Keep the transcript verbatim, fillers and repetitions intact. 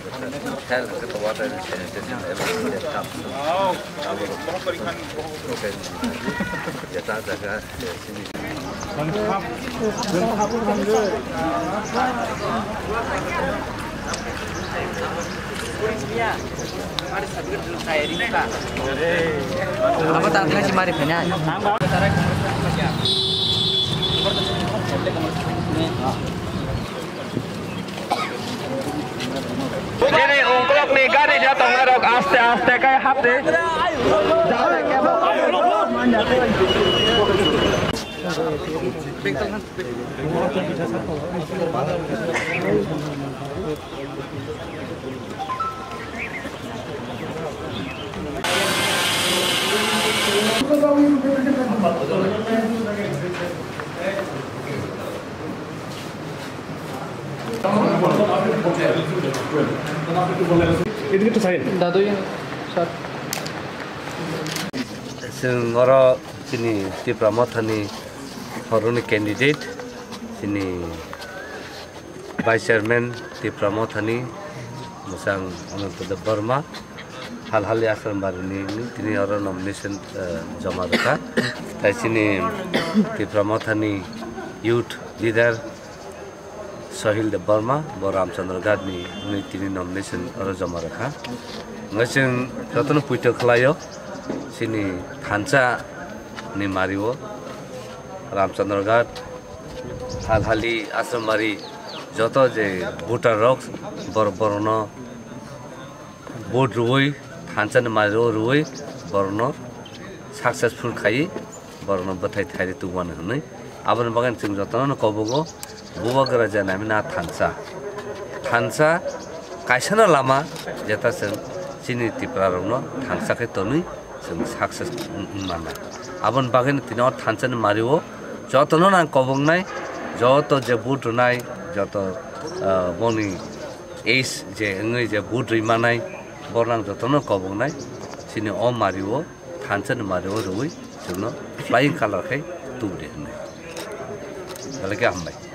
Help with the water and sanitation, everything that comes. Jeta jaga, eh, sini. Apa tak tahu si mari punya? Nini ungkulukni gari ja tongnarok aste aste khe hapdi. Dadui, sir. Chwng oro chini Tipra Mothani horoni candidate, chini Vice Chairman Tipra Mothani, mwchang Ananto Debbarma, Halhali Ashram Barini tini oro nomination, eh, joma rwkha. Tai chini Tipra Mothani youth leader Sohil Debbarma, bo Ramchandra Ghat ni hwnwi tini nomination oro joma rwkha. Hwnwi chwng jotono poito khlaio, chini thansa ni mario Ramchandra Ghat, Halhali Ashram Bari, joto je voter rok bor-, borokno vote rwui, thansa ni mario rwui, borokno successful khai, borokno bwthai thairi tubani hwnwi. Aboni bagwi chwng jotono kobogo, bubagra je naimani thansa. Thansa kaisano lama, jeta chwng chini Tipra rokno thansa khe tonwi chwng success wng-, wng mannai. Aboni bagwino tini o thansa ni mario jotono nang koboknai, joto je vote rwnai, joto, ah, boni age je wngwi je vote rwi manai, borok nang jotono koboknai, chini o mario thansa ni mario rwui chwngno flying colour khai tubudi hwnwi. Belai khe hambai.